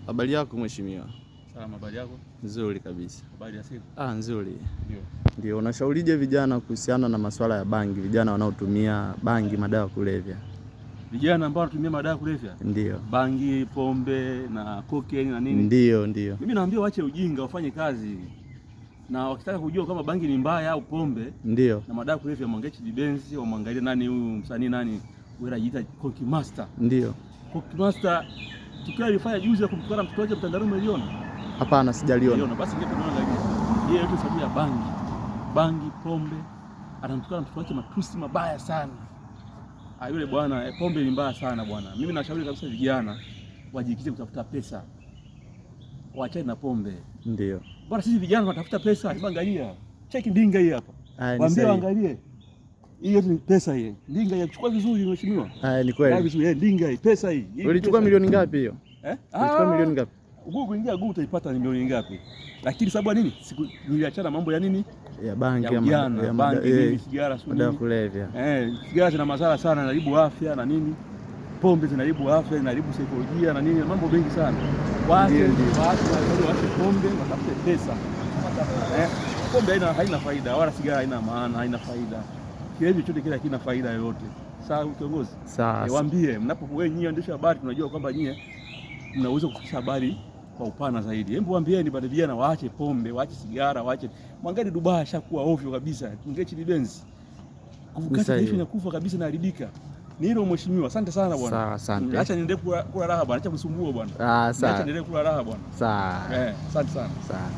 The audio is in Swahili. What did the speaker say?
Habari yako mheshimiwa? Salama, habari yako? Nzuri kabisa. Habari ya siku? Ah, nzuri. Ndio. Ndio, unashaurije vijana kuhusiana na masuala ya bangi, vijana wanaotumia bangi, madawa kulevya? Vijana ambao wanatumia madawa kulevya? Ndio. Bangi, pombe na cocaine na nini? Ndio, ndio. Mimi naambia waache ujinga, wafanye kazi. Na wakitaka kujua kama bangi ni mbaya au pombe, ndio, na madawa kulevya, mwangalie Chidi Benz, wamwangalie nani huyu msanii nani, wewe anajiita Konki Master. Ndio. Konki Master tukio alifanya juzi ya kumtukana mtoto wake mtandaoni, umeliona? Hapana, sijaliona. Uliona? Basi ingependa kuona. Yeye yote sababu ya bangi. Bangi, pombe, anamtukana mtoto wake matusi mabaya sana. Ah, yule bwana, pombe ni mbaya sana bwana. Mimi nashauri kabisa vijana wajikite kutafuta pesa. Waachane na pombe. Ndio. Bwana, sisi vijana tunatafuta pesa, hebu angalia. Cheki ndinga hii hapa. Waambie waangalie. Hiyo ni pesa hii. Ndinga ya kuchukua vizuri mheshimiwa. Ah, ni kweli. Vizuri, ndinga hii, pesa hii. Ulichukua milioni ngapi hiyo? Eh? Ulichukua milioni ngapi? Google, ingia Google utaipata ni milioni ngapi. Lakini sababu ya nini? Siku niliachana mambo ya nini? Ya bangi, ya ujana, bangi, nini, sigara, sio madawa kulevya. Sigara zina madhara sana, inaharibu afya na nini. Pombe zinaharibu afya, inaharibu saikolojia na nini, mambo mengi sana. Waache pombe, watafute pesa. Pombe haina faida, wala sigara haina maana, haina faida. Kilevi chochote kile hakina faida yoyote. Sawa kiongozi? Sawa. Waambie mnapo wewe nyinyi waandishi habari, tunajua kwamba nyinyi mnaweza kufikisha habari kwa upana zaidi. Hebu waambieni bado vijana waache pombe, waache sigara, waache. Mwangalie Dubai ashakuwa ovyo kabisa. Ingie Chidi Benz. Kukata taifa inakufa kabisa na haribika. Ni hilo mheshimiwa. Asante sana bwana. Sawa, asante. Acha niendelee kula raha bwana. Acha kusumbua bwana. Ah, sawa. Acha niendelee kula raha bwana. Sawa. Asante sana. Sawa.